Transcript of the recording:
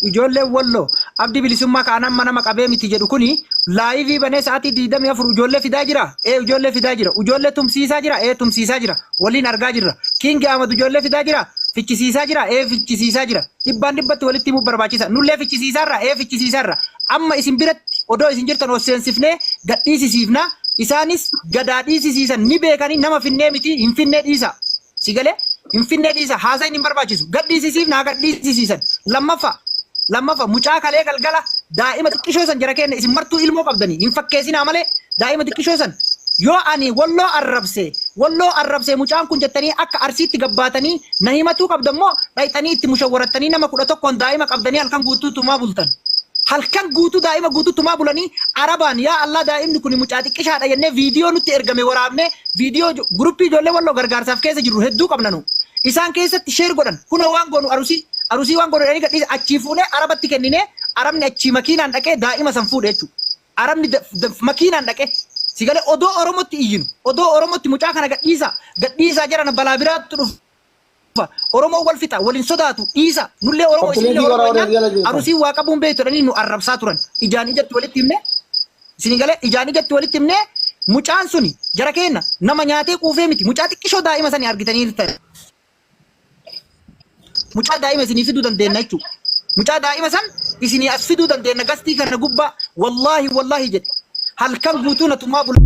Ijoolleen Walloo Abdi Bilisummaa ka an amma nama qabee miti jedhu kuni live banee sa'aatii 24 ijoollee fidaa jira? Ee, ijoollee fidaa jira. Ijoollee tumsiisaa jira? Ee, tumsiisaa jira. Waliin argaa jirra. King Ahmad ijoollee fidaa jira? Fichisiisaa jira? Ee, fichisiisaa jira. Dhibbaan dhibbatti walitti himuu barbaachisa. Nullee fichisiisaarra? Ee, fichisiisaarra. Amma isin biratti odoo isin jirtan ol seensifnee gadhiisisiifna. Isaanis gadaa dhiisisiisan ni beekanii nama finnee miti hin finnee dhiisa. Si galee? Hin finnee dhiisa. Haasayin hin barbaachisu. Gadhiisisiifna haa gadhiisisiisan. Lammaffaa lammaffaa mucaa kalee galgala daa'ima xiqqishoo san jara keenya isin martuu ilmoo qabdanii hin fakkeessinaa malee daa'ima xiqqishoo san yoo ani Walloo arrabse, Walloo arrabse mucaan kun jettanii akka Arsiitti gabbaatanii na himatuu qabdan moo dhayxanii itti mushawwarattanii nama 11n daa'ima qabdanii halkan guutuu tumaa bultan? Halkan guutuu daa'ima guutuu tumaa bulanii Arabaan yaa Allah daa'imni kuni mucaa xiqqishaadha jennee viidiyoo nutti ergame waraabnee viidiyoo guruppii ijoollee Walloo gargaarsaaf keessa jirru hedduu qabna nu. Isaan keessatti share godhan kunoo waan goonu Arusii Arusii waan goonu jedhanii gadhiisa achii fuunee Arabatti kenninee Arabni achii makiinaan dhaqee daa'ima san fuudhe jechuudha. Arabni makiinaan dhaqee si galee odoo Oromotti iyyinu odoo Oromotti mucaa kana gadhiisaa gadhiisaa jarana balaa biraattu dhufa. Oromoo wal fixa wal hin sodaatu dhiisa nullee Oromoo isinillee Obboleettii Oromoo warra jennaan jala jirtan. Arusiin waa qabuun beektu jedhanii nu arrabsaa turan. Ijaan ijatti walitti himne isinii galee ijaan ijatti walitti himne mucaan suni jara keenna nama nyaatee quufee miti mucaa xiqqishoo daa'ima sani argitanii jirtan. Mucaa daa'ima isinii fiduu dandeenna jechuudha. Mucaa daa'ima san isinii as fiduu dandeenna gastii kana gubbaa wallaahi wallaahi jedhe halkan guutuu na tumaa bula.